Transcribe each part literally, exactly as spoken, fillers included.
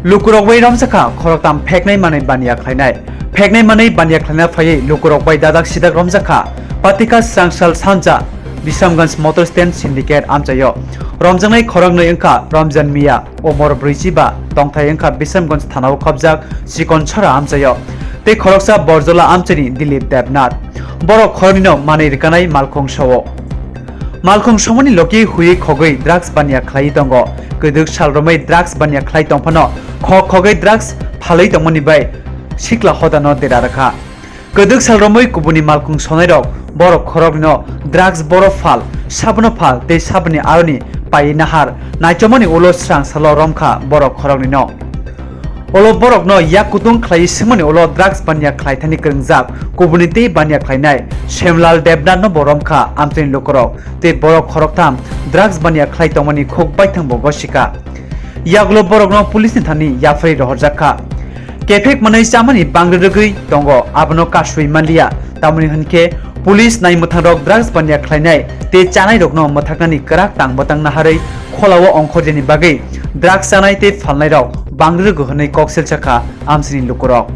Lukurok bai romjakha khoroktham pheknai manwi baniya khlainai. Pheknai manwi baniya khlaina phaiwi lukurok bai dadak sidak romjakha Patika Srangsal Sanja Bisramganj Motor Stand Syndicate amchaio. Romjaknai khoroknwi wngkha Ramjan Miya, umor brwichi ba, tongthai wngkha Bisramganj thanao khopjak Chikon Chhara amchaio, tei khoroksa Borjola amchaini Dilip Debnath. Borok khoroknwino manwi rwkanai malkhung sao. Malkhung somoni logi huiwi khogwi drugs baniya khlaiwi tongo. Kwdwk sal romwi drugs baniya khlai tongphano khok khogwi drugs phalwi tongmani bai sikla hodano dera rwkha. Kwdwk sal romwi kubuni malkhung sonairok borok khoroknwino drugs boro phal, sabono phal tei saboni aroni paiwi nahar naichomani ulo srang salo romkha borok khoroknwino. Ulo borokno yak kutung khlaiwi swngmani ulo drugs baniya khlai thani kwrwngjak kubuni tei baniya khlainai Shemlal Debnath no bo romkha amchaini lukurok tei borok khoroktham drugs baniya khlai tongmani khuk baithang bo gosika. Yagulo borokno police ni thani yapharwi rohorjak kha. Kephek manwi chamani bangri rwgwi tongo, abono kasui manliya. Tamoni hwn khe police nai mwthangrok drugs baniya khlainai tei chanairokno mwthaknani kwrak tang bwtang naharwi kholao ongkhorjani bagwi drugs chanai tei phalnairok bangri rwgo hwnwi kok selsa kha amchaini lukurok.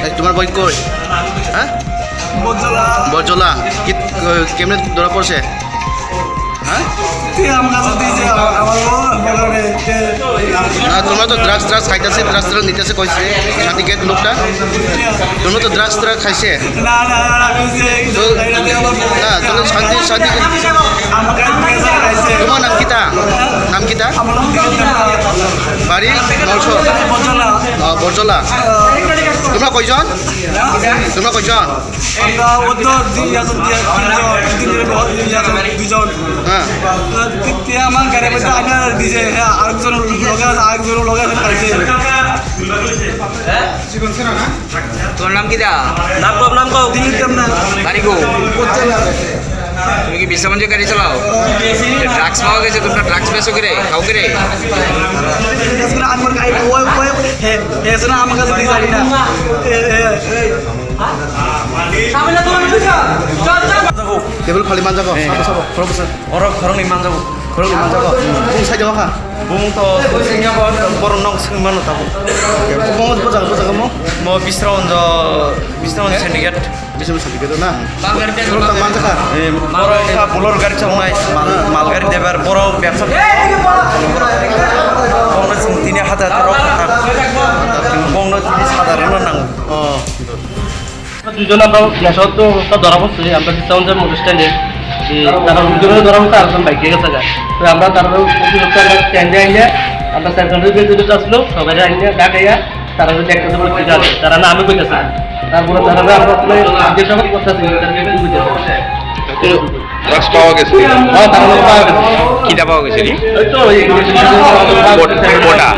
এই, তোমার বই কই? হ্যাঁ? বজলা। বজলা। কি, ক-, কেমনে ধরা পড়ছে? হ্যাঁ? তুই আমার কাছে দিয়েছে, আমার, আমার বউ, আমার বউ রে, কে, না, তোমরা তো ড্রাগস, ড্রাগস খাইতেছে, ড্রাগস, ড্রাগস নিতেছে কইছে, সাথে লোকটা। তোমরা তো ড্রাগস, ড্রাগস খাইছে। না, না, না, আমি যে এই তো, জানি না, তুই আমার বউ। না, তোমরা শান্তি, শান্তি। আমার কাছে দিয়েছে, খাইছে। তোমার নাম কিতা? নাম কিতা? আমার নাম দিয়েছে না। বাড়ি? মলসো? বজলা। আহ, বজলা। আহ, তোমরা কয়জন? তোমরা কয়জন? আমরা অত দুই একজন, দুই এক, তিনজন, তিনজন, দুই একজন, দুইজন। হ্যাঁ। তে আমার গাড়ি মধ্যে আগে দিছে, হ্যাঁ, আরেকজন লগে আছে, আরেকজন লগে আছে, পাইছে। তোর নাম কিতা? নাম কও, নাম কও। দিলীপ দেবনাথ। বাড়ি কো? কোথায় না? তুমি কি বিশ্রামঞ্জে গাড়ি চালাও? ড্রাগস পাওয়া গেছে, তোমরা ড্রাগস বেচো করে, খাও করে? আমার গাড়ি, ওই, ওই, হে, হে, শোনো, আমার কাছে দিয়ে যাবি না। এ, এ, এ। Table phali manjago, sabo, sabo, professor. Oro khoroknwi manjago. Khoroknwi manjago. Bung sai jago kha? Bung to singya ko, boro nok sing mano tabo. Bung bo jaga, bo jaga mo? Mo Bisrawanjo, Bisrawanjo syndicate. Bisrawanjo syndicate na? Khorok tang manjakha? Eh, boro kha bulor gari chongnai, mal, mal gari debar, boro bebsa. Bongno sing tini hata hata rok kha. Bongno tini sadharano nango. Oh. দুজন আমরা গ্যাসত তো ধরা পড়ছে, আমরা দিচ্ছিলাম যে মোটর স্ট্যান্ডে, যে তারা দুজনের ধরা পড়ছে, আরেকজন বাইকে গেছে গা। তো আমরা তারা অতিরিক্ত আমরা স্ট্যান্ডে আইলে আমরা সেন্ট্রাল রেলওয়ে যেটা আসলো, সবাই আইলে ঢাকাইয়া তারা যদি একটা করে ঠিক আছে, তারা না আমি কইতেছে। তারপরে তারা আমরা আসলে জিজ্ঞাসাবাদ করতেছি, তারা কি কইতেছে। ড্রাগস পাওয়া গেছে? হ্যাঁ, তারা পাওয়া গেছে। কিতা পাওয়া গেছে নি? ওই তো, ওই কোটা।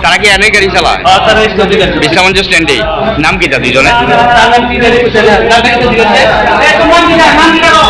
তারা কি এনে গাড়ি চালায়? হ্যাঁ, তারা এই নদী গাড়ি। বিশ্রামঞ্জ স্ট্যান্ডে। নাম কিতা দুইজনে? তার নাম কি জানি? বুঝতে না। তার নাম কি জানি? এই, তোমার কি নাম? নাম কি জানো?